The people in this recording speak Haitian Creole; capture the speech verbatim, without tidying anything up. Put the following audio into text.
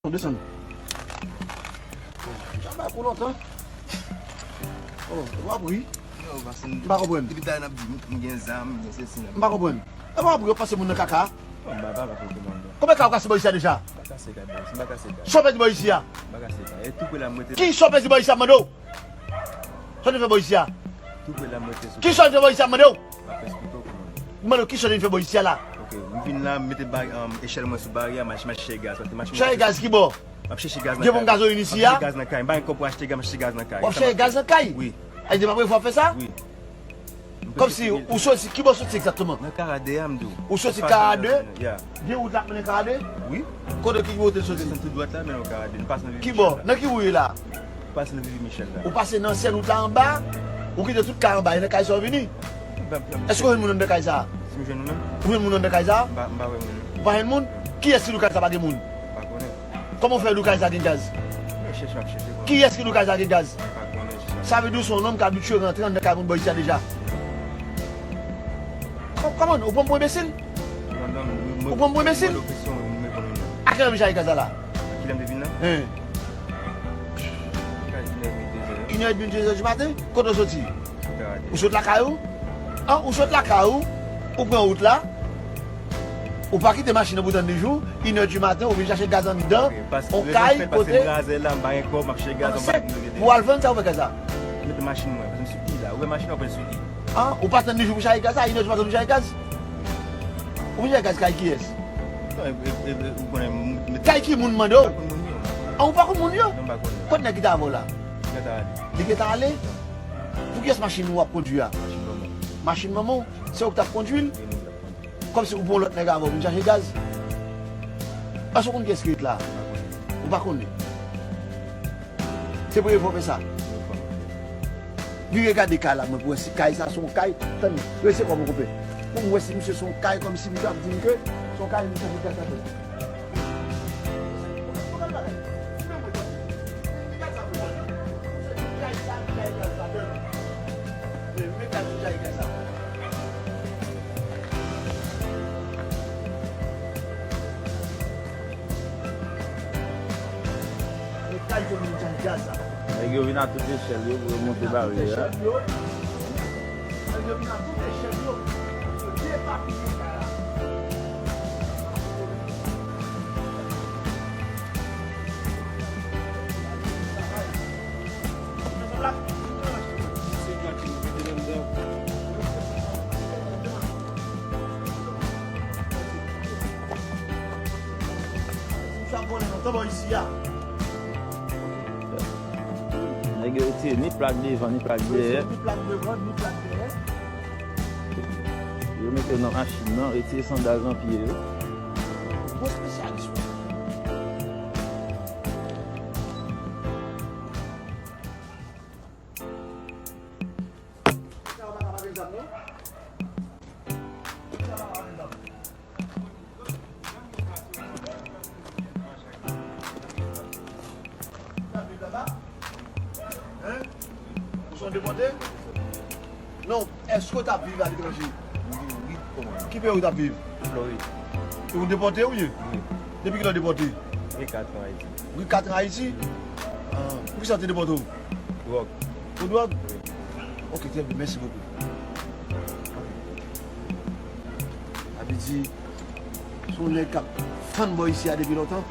Desann. Sa bay pou lontan. Oh, w ap ri. Yo, paske m pa konprann. Depi talè n ap di m, m gen zam, m gen sesi, m gen sela. M pa konprann. E w ap ri, w ap pase moun nan kaka. Non, m pa, pa, pa konprann. Konbyen kay ou kase bò isi a deja? M pa kase kay bò isi, m pa kase kay. Sa w pèdi bò isi a? M pa kase kay. E tou pre la m rete. Ki sa w pèdi bò isi a, m mande w? Sa w te fè bò isi a? Tou pre la m rete sou. Ki sa w te fè bò isi a, m mande w? M ap eksplike w kòman. M mande w, ki sa w te fè bò isi a la? Ok, m vin la, m mete ba-, um, echèl mwen sou baryè, m ap, m ap chèche gaz, paske machin mwen. Chèche gaz ki bò? M ap chèche gaz nan kay. Gen bon gazoyin isi a? M ap chèche gaz nan kay. M pa gen kòb pou achte gaz, m ap chèche gaz nan kay. W ap chèche gaz nan kay? Wi. Ay, depi apre fwa w fè sa? Wi. Kòmsi ou soti, ki bò w soti egzakteman? Nan Karade a, m di w. Ou soti Karade? Ya. Gen wout la k mennen Karade? Wi. Kote ki wout ou soti? Desann tou dwat la, mennen w Karade. Nou pase nan Vivi Michel la. Ki bò? Nan ki ri w ye la? Pase nan Vivi Michel la. Ou pase nan ansyen wout la anba? Ou kite tout kay anba, e nan kay sa w vini? Èske w jwenn moun anndan kay sa? Si m jwenn ou menm? Ou jwenn moun anndan kay sa? M pa, m pa wè moun. Ou pa jwenn moun? Kiyès ki lou kay sa pa gen moun? M pa konnen. Kòman w fè lou kay sa gen gaz? Mwen chèche, m ap chèche, konnen. Kiyès ki lou kay sa gen gaz? M pa konnen, jis. Sa vle di w se yon nonm k abitye rantre anndan kay moun bò isi a deja. Kò-, kòman? Ou pran m pou enbesil? Non, non, mwen, mwen, ou pran m pou enbesil? Mwen, mwen, mwen, mwen, mwen, mwen, mwen. A kilè w vin chache gaz la? A kilè m te vin la? Hein. Kay inè edmi, dezè. Inè edmi, dezè di maten? Kote w soti? Ou sot lakay ou? An, ou sot lakay ou? Ou pran wout la? Ou pa kite machin nan pou tann li jou, inè di maten, ou vin chache gaz anndan, on kay, kote? Paske m razè la, m pa gen kòb, m ap chache gaz, m pa gen kòb. Ou al vann sa ou fè gaz la? Mete machin mwen, paske m sou i la. Ouvè machin nan, ou pran sou i. An, ou pa tann li jou pou chache gaz la, inè di maten ou vin chache gaz? Ou vin chache gaz kay kiyès? Non, e, e, e, e, ou konnen, m, m, kay ki moun mande w? M pa konn moun yo, m pa konn. An, ou pa konn moun yo? Non, m pa konn. Kot nèg ki t avè w la? Li gentan ale. Li gentan ale? Pou kiyès machin ou ap kondui a? Machin manman. Machin manman w? Se ou ki t ap kondui l? Wi, nou t ap kondui. Kòmsi ou pran yon lòt nèg avè w vin chache gaz? Èske w konn kiyès ki ret la? Ou pa konnen. Se premye fwa w fè sa? Premye fwa m fè. Vire gade kay la, mwen, pou wè si kay sa se yon kay. Tann, rese kòb ou konpè. Pou m wè si misye se yon kay, kòmsi misye ap di m ke se yon kay, misye ap di gaz la. Nèg yo vin a tout echèl yo pou yo monte baryè a. Nèg yo retire ni plak devan, ni plak dèyè. Ni plak devan, ni plak dèyè. Yo mete yo nan machin nan, retire sandal nan pye yo. Gwo espesyalis, wi. Hein? Ou se yon depòte? Non, èske w t ap viv aletranje? Wi, wi, kòman? Ki peyi w t ap viv? Florid. E w depòte ou ye? Wi. Depi kilè w depòte? Gen kat an Ayiti. Gen kat an Ayiti? Ah, poukisa yo te depòte w? Dwòg. Pou dwòg? Wi. Ok, trè byen, mèsi bokou. Sa vle di, se yon nèg k ap fann bò isi a depi lontan.